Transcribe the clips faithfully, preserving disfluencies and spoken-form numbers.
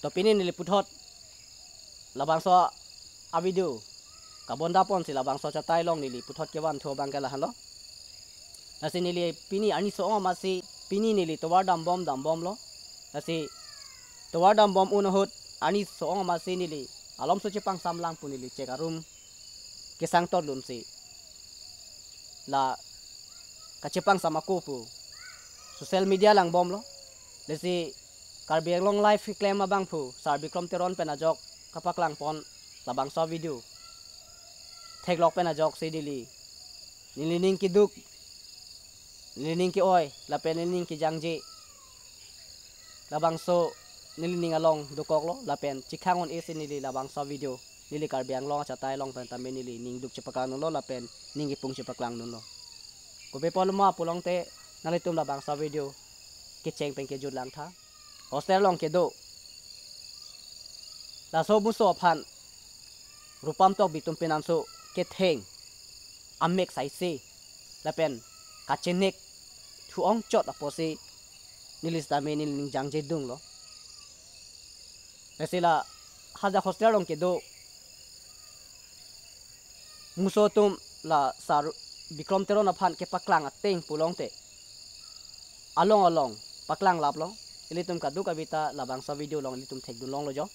To pini neli puthot labangso a-video kabonda ponsi labangso achatai along neli puthot kevan thu abang ke lahenlo. Lasi neli pini arni so-ong amatsi pini neli tovar dambom dambomlo. Lasi tovar dambom un ahut arni so-ong amatsi neli alomso chepangsam lang pu neli chek arum kesang tot lunsi la kachepangsam ako pu social media langbomlo. Lasi Karbi Anglong Live keklem abangphu Sar Bikrom Teron pen ajok kapaklang pon labangso video theklok pen ajoksi neli, neli ning keduk, neli ning ke-oi lapen neli ning kejangje labangso neli ning along dokoklo lapen chikhang un-esi neli labangso video neli Karbi Anglong achatai along pen tame neli ning duk chepaklang dunlo lapen ning kepung chepaklang dunlo. Kopi apotlo ma pulote nanglitum labangso video kecheng pen kejut langtha. Hostel along kedo laso muso aphan Rupam Tokbi atum penanso ketheng amek saise lapen kachenek thu-ong chot apotsi neli sitame neli ning jangje dunglo. Lasi la hadak hostel along kedo muso atum la Sar Bikrom Teron aphan kepaklang ateng pulote along along paklang laplo. Ilitum kadokave ta labangso video along ilitum thekdun longlo jo.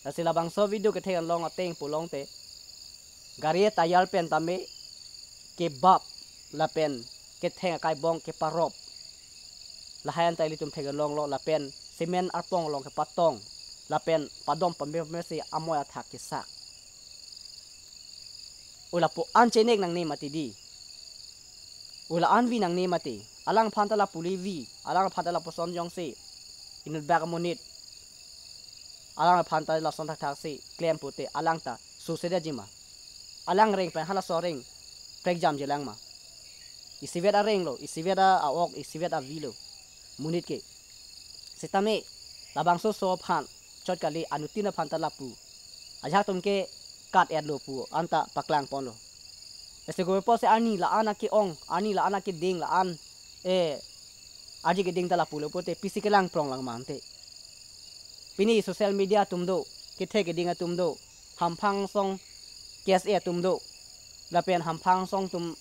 Lasi labangso video kethek along ateng pulote gari tayar pen tame kebap lapen ketheng akai bong keparop, lahai anta ilitum thekdun longlo lapen cement arpong along kepatong lapen padom pame pamesi amoi athak kesak. Ula pu an chenek nangne mati di. Ula an vi nangne mati. Alangphan ta lapu le vi. Alangphan ta lapuson jongsi inut bak amonit alangphan ta lason thakthaksi klem pute alang ta susedetji ma? Alang reng pen halaso areng prekjamji lang ma? Isivet areng lo, isivet a-ok, isivet avi lo monit ke. Sitame labangso so aphan chot kali, anuttin aphan ta lapu. Ajahak atum ke kat-etlo pu anta paklang ponlo. Ese kopi apotsi arni la-an ake-ong, arni la-an akeding, la-an, eh, arje keding ta lapulo pute pisi kelang prong lang ma ante? Pini social media atum do, kethek keding atum do, hamphang asong K S A atum do, lapen hamphang asong atum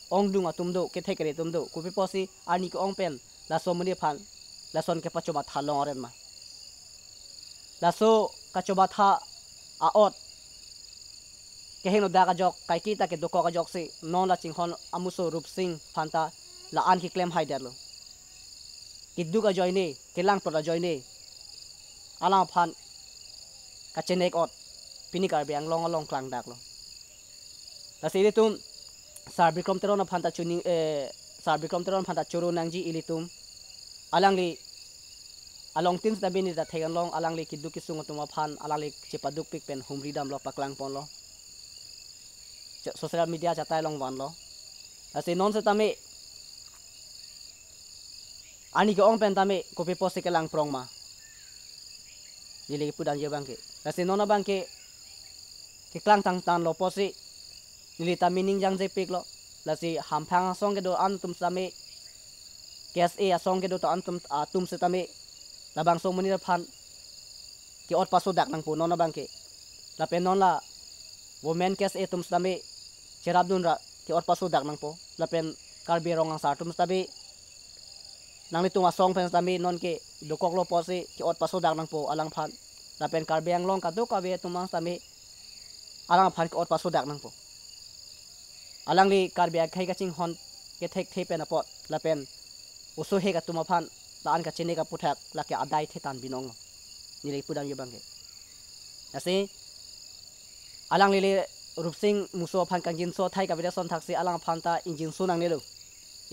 ongdung atum do, kethek kere atum do. Kopi apotsi arni ke-ong pen laso amonit aphan lason kepachomatha long oren ma? Laso kachomatha a-ot kehingno dak ajok, kaike ta kedokok ajoksi non la chinghon amuso Rupsing aphan ta la-an keklem haidetlo. Keduk ajoine, kelang plot ajoine alangphan kachenek ot pini Karbi Anglong along klangdaklo. Lasi ilitum Sar Bikrom Teron aphan ta chuning, eh, Sar Bikrom Teron aphan ta choro nangji ilitum. Alangli alongtin sitame neli ta thekdun long, alangli keduk kesung atum aphan alangli chepadukpik pen humri damlo, paklang ponlo. Ch-, social media achatai along vanlo. Lasi non sitame arni ke-ong pen tame kopi apotsi kelang prong ma? Neli kepu damji abang ke. Lasi non abang ke keklang tangtan lo apotsi neli tame ning jangjepiklo. Lasi hamphang asong kedo-an atum sitame, K S A asong kedo-an atum, atum sitame labangso amonit aphan ke-ot pasodak nangpo non abang ke. Lapen non la women K S A atum sitame cherapdun ra ke-ot pasodak nangpo. Lapen Karbi Rong Angsar atum sitame nanglitum asong pen sitame non ke dokoklo apotsi ke-ot pasodak nangpo alangphan. Lapen Karbi Anglong kadokave atum ang sitame alangphan ke-ot pasodak nangpo. Alangli Karbi akhei kachinghon kethekthe pen apot lapen oso hek atum aphan la-an kachenek aputhak lake adai thetan binong lo. Neli kepu damji abang ke. Lasi alangli le Rupsing muso aphan kangjinso athai kavirason thaksi alangphan ta ingjinso nangnelo,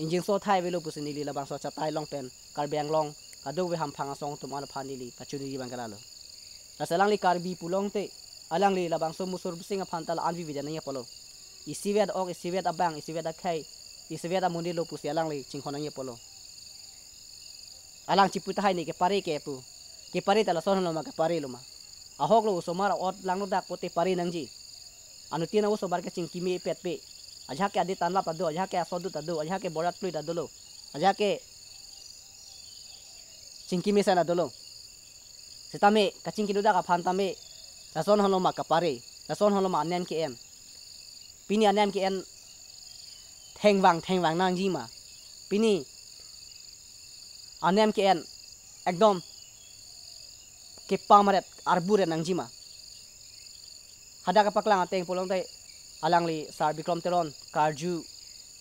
ingjinso athai avelo pusi neli labangso achatai along pen Karbi Anglong kadokave hamphang asong atum aphan neli kachiniji abang ke lalo. Lasi alangli Karbi pulote alangli labangso muso Rupsing aphan ta la-an vivi nangji apotlo. Isivet ok, isivet abang, isivet akhei, isivet amonit lo pusi alangli chinghon nangji apotlo. Alang chipu tahai ne kepare ke pu. Kepare ta lason lo ma, kepare lo ma? Ahok lo osomar ot langno dak pute pare nangji. Anuttin osomar ke chingkimi petpe. Ajahak ke adi tanlap ta do, ajahak ke asodut ta do, ajahak ke borat plui ta dolo, ajahak ke chingkimi sana dolo. Sitame kachingki dodak aphan tame, lason halo ma kapare, lason halo ma anem ke-en. Pini anem ke-en thengvang thengvang nangji ma. Pini anem ke-en ekdom kepamret arburet nangji ma. Hadak kapaklang ateng pulote, alangli Sar Bikram Teron karju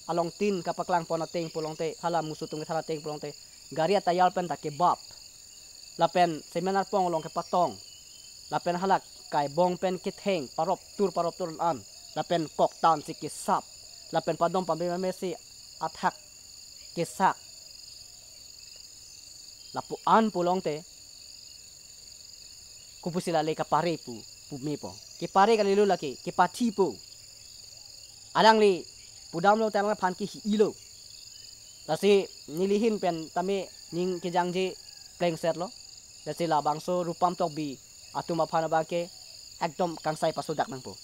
alongtin kapaklang pon ateng pulote, hala musu atum kethan ateng pulote, gari atayar pen ta kebap, lapen seminar pong along kepatong, lapen hala kaibong pen ketheng parop tur parop tur an, lapen koktan si kesap, lapen padom pame pame si athak kesak. Lapu-an pulote, kopusi lale kapare pu, pu mepo. Kepare kalilo lake, kepathipo. Alangli pudamlo te alang aphan ke hi-ilo. Lasi neli ahin pen tame ning kejangje plengsetlo. Lasi labangso Rupam Tokbi atum aphan abang ke ekdom kangsai pasodak nangpo.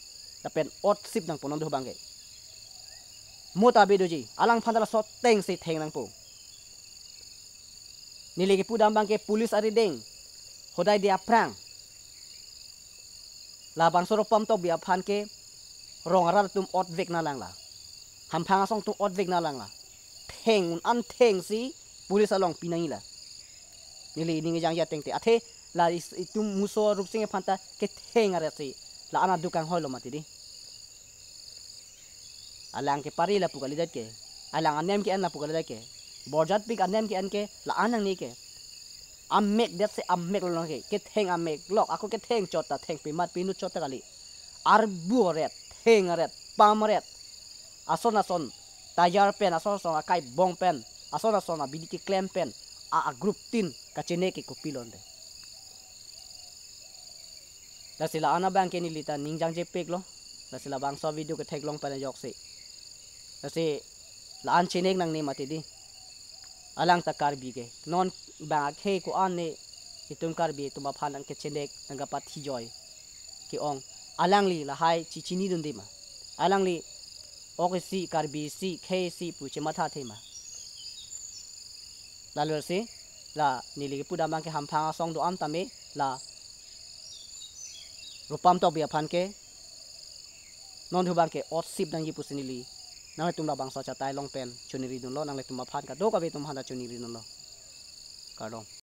Lapen otsip nangpo non do abang ke. Mo ta be doji, alangphan ta laso ateng si theng nangpo. Neli kepudam abang ke police arideng, hodai de aphrang, labangso Rupam Tokbi aphan ke rong arat atum otvek nanglang la, hamphang asong atum otvek nanglang la, theng un an theng si police along pinangji la. Neli ning kejangje ateng te, athe la is-, itum muso Rupsing aphan ta ketheng aret si la-an aduk kanghoilo mati di. Alang kepare lapu kalidet ke, alang anem ke-en lapu kalidet ke, borjatpik anem ke-en ke la-an nangne ke. Amek det si amek lo ke, ketheng amek lok, ako ketheng chot ta thengpi mat pinut chot ta kali. Arburet, thengret, pamret, ason ason tayar pen, ason ason akaibong pen, ason ason abidi keklem pen, a, a group tin kachene ke kopilo nde. Lasi la-an abang ke neli ta ning jangjepiklo. Lasi labangso video ketheklong pen ajoksi, lasi la-an chenek nangne mati di. Alang ta Karbi ke, non bang akhei ko-an ne itum Karbi atum aphan nangkechenek nangkapathi joi ke-ong. Alangli lahai chechinidunde ma? Alangli ok isi, Karbi isi, khei isi pu chemathathe ma? Lalo si la neli kepudam abang ke hamphang asong do-an tame la Rupam Tokbi aphan ke non do abang ke otsip nangji pusi neli nanglitum labangso achatai along pen choningridunlo, nanglitum aphan kadokave atum aphan ta choningridunlo. Kardom.